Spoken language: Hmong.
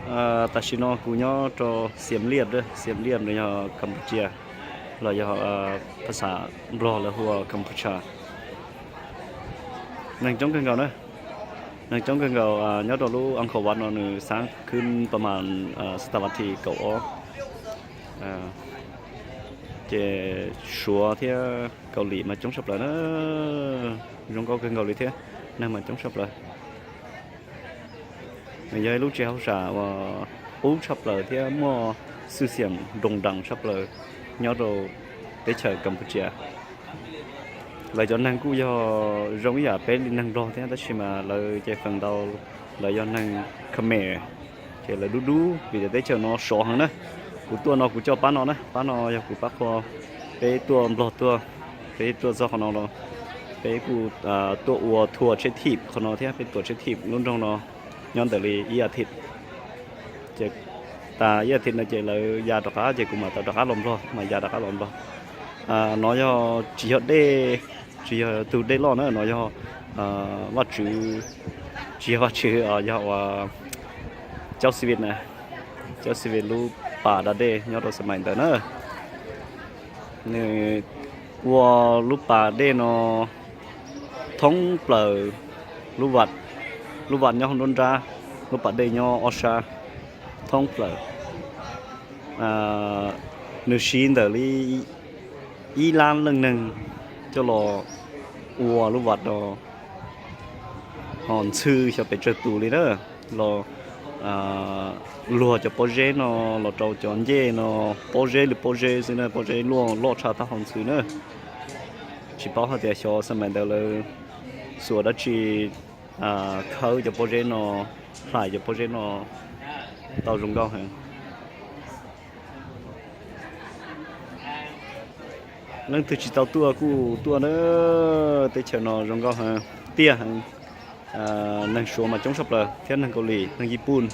Tam sim no kuv nyob rau Xiam Liam, Xiam Liam no yog Cambodia, los yog phas xas Nplog lawv hu ua Kampuchea. Neeg coob kawg nkaus na, neeg coob kawg nkaus. Nyob rau lub Angkor Wat no nws xaab khwb pas mas xab tas vas thiv kaum ob, ces Suav thiab Kaus Lim mas coob tshaj plaws na, zoo nkauj kawg nkaus li thiab, neeg mas coob tshaj plaws. Nws yog ib lub tsev hauj sam uas qub tshaj plaws thiab muaj xwm xiam nroos nraas tshaj plaws nyob rau teb chaws Cambodia. Lawv cov neeg kuj yog zoo ib yam peb li neeg Nplog thiab tab sis mas lawv ces feem ntau lawv yog neeg Khmer, ces lawv dub dub vim tias teb chaws no sov heev na. Kuv tuaj no kuv coj pab no na, pab no yog kuv pab qhua. Peb tuaj Nplog tuaj, peb tuaj txog qhov no los peb kuj tuaj ua tour tsheb thim qhov no thiab, peb tuam tsheb thim lub nroog no nyob ntawm li ib as thiv. Ces tas ib as thiv no ces lawv ya rov qab ces kuv mam tau rov qab los Nplog, mam ya rov qab los Nplog. No yog tsis yog dej, tsis yog tug dej loj na, no yog Vajtswv, tsis yog Vajtswv, yog ua Cauv Xi Vis na, Cauv Xi Vis lub pas da dej nyob rau Xas Mais ntawd na. Nws ua lub pas dej no thoob plaws lub vaj, lub vaj nyob hauv nruab nrab, lub pas dej nyob ob sab thoob plaws. Nws siv ntawm li ib lab leej neeg coj los ua lub vaj no ho ntxhw xyov pes tsawg tus li na, los luag cov pob zeb no los rau cov ncej no, pob zeb li pob zeb xwb na, pob zeb luaj loj tshaj taub hau ntxhw na. Tsis paub hais tias xyov Xas Mais ntawd lawv xuas dab tsi khawb cov pob zeb no, hlais cov pob zeb no tau zoo nkauj heev. Leej twg tsis tau tuaj kuj tuaj na, teb chaws no zoo nkauj heev, tiaj heev. Neeg Suav mas coob tshaj plaws thiab neeg Kaus Lim, neeg Yij Pun,